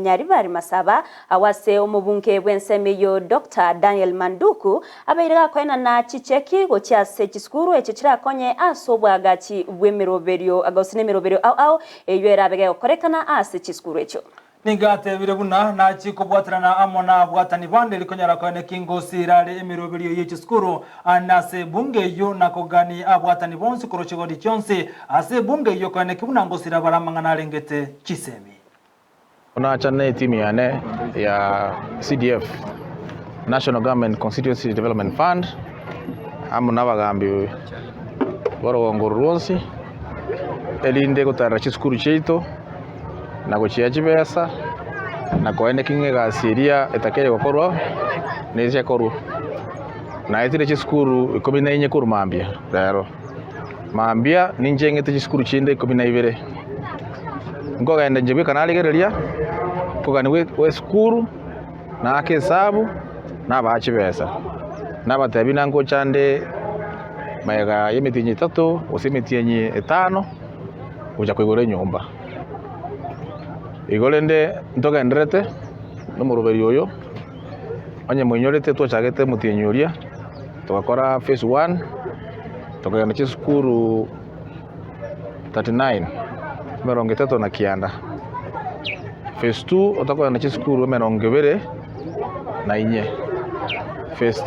Nyaribari Masaba agwo ase omobunge bw'ensemo eyio Doctor Daniel Manduku abeire gakoenana chicheki gochia ase chisukuru echio chirakonye ase obwagachi bw'emeroberio gose nemeroberio ao ao eyio erabe gegokorekana ase chisukuru echio. Nigo atebire buna nachie kobwaterana amo nabwatani bande rikonyara koeneki ngosira are emeroberio ye chisukuru ande ase ebunge eyio na kogani abwatani bonsi korwa chigori chionsi ase ebunge eyio koeneki buna ngosira bare amang'ana arengete chisemi. Nacha ne etimu yane ya CDF, National Government Constituency Development Fund, amo nabagambi b'orogongo oro rwonsi, erinde gotarera chisukuru chiaito. na gochia chibesa, na koeneki ng'a egasi eria etakeire gokorwa nese ekorwa. Naetire chisukuru ikomi na inye korwa mambia rero, mambia ninche ng'ete chisukuru chinde ikomi na ibere, nkogenda inche bweka narigereria, nkogania gwe esukuru, naaka esabu, nabaa chibesa, nabatebia buna ngocha nde magega ya emetienyi etato gose emetienyi etano. gocha koigora enyomba. Igo rende ntogendererete nomoroberi oyo, onye moinyorete twachagete omotienyi oria, togakora phase one, tokagenda chisukuru 39, emerongo etato na kianda. Phase two otokogenda chisukuru emerongo ebere na inye. Phase.